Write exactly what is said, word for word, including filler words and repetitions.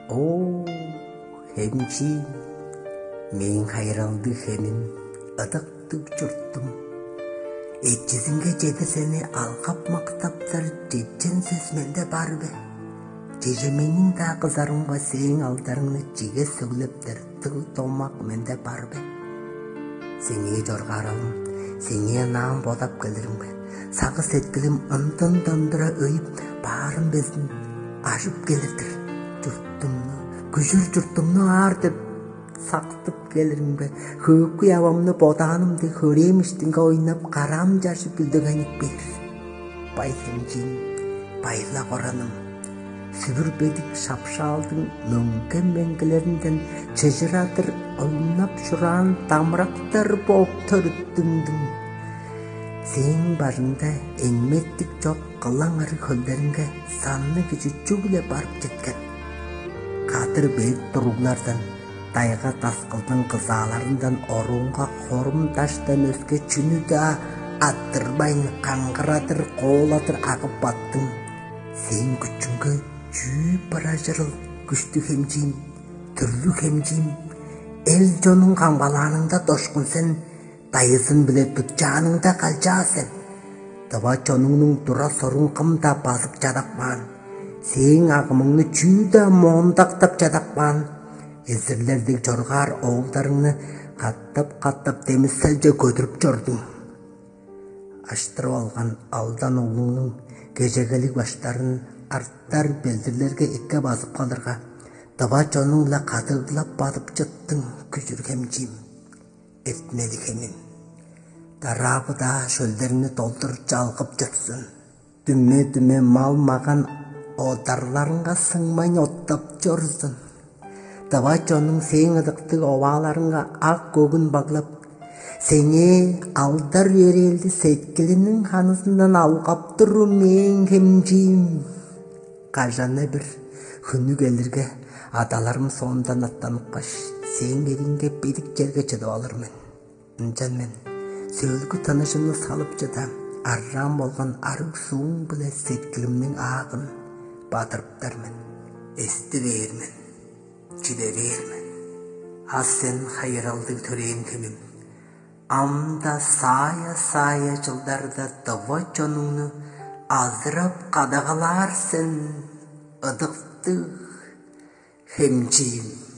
О, хемчиим, мээң хайыралдыг хемим, ыдыктыг чуртум! Эчизинге чедир сени алгап-мактаптар чечен сөс менде бар бе? Чеже мениң-даа кызарымга сээң алдарыңны чиге сөглептер дыл-домак менде бар бе? Сеңээ чоргааралым, сеңээ ынаан бодап келиримге, сагыш-сеткилим ындын-дындыра өйүп, баарым безин ажып келир-дир. Чуртумну, күжүр чуртумну аар деп сактып келиримге, хөөкүй авамны бодаанымдыг хөрээн иштинге ойнап, караам чажып, үлдегенип бээр. Бай хемчиим, байла-бораным, сүвүр бедик шапшаалдың мөңге-меңгилеринден чыжырадыр ойнап чураан дамырактар бооп төрүттүңдүң. Сээң бажыңда эңметтиг чок кылаң ырыг хөлдериңге санныг кижи чүгле барып четкен. Кадыр-бээр туруглардан, тайга-таскылдың кызааларындан оруунга хорум-даштан өске чүнү-даа аттырбайн, каңгырадыр, кооладыр агып баттың. Сээң күчүңге чүү быражырыл, күштүг хемчиим, түрлүг хемчиим! Эл-чонуң камгалааныңда дошкун сен, дайзын-биле дутчааныңда калчаа сен. Тыва чонуңнуң тура-сорун кым-даа базып чадап каан, сээң агымыңны чүү-даа моондактап чадап каан. Эзирлер дег чоргаар оолдарыңны катап-катап демиселче көдүрүп чордуң. Аштырып алган алдан оглуңнуң кежегелиг баштарын артар белдирлерге экке базып калырга, тыва чонуң-биле кадыглап бадып чыттың, күжүр хемчиим, эртинелиг хемим. Дараабы-даа шөлдериңни долдур чалгып чорзун. Дүме-дүме мал-маган одарларыңга сыңмайн оттап чорзун. Тыва чонуң сээң ыдыктыг овааларыңга ак-көгүн баглап, сеңээ алдар-йөрээлди сеткилиниң ханызындан алгап туру, мээң хемчиим. Кажан-на бир хүнү келирге, адаларым соондан аттаныпкаш, сээң эрииңге бедик черге чыдып алыр мен. Ынчан мен сөөлгү тыныжымны салып чыда, аржаан болган арыг сууң-биле сеткилимниң аагын бадырыптар мен. Эсти бээр мен, чиде бээр мен. А сен, хайыралдыг төрээн хемим, ам-даа саая-саая чылдарда тыва чонуңну азырап-кадагалаар сен, ыдыктыг хемчиим.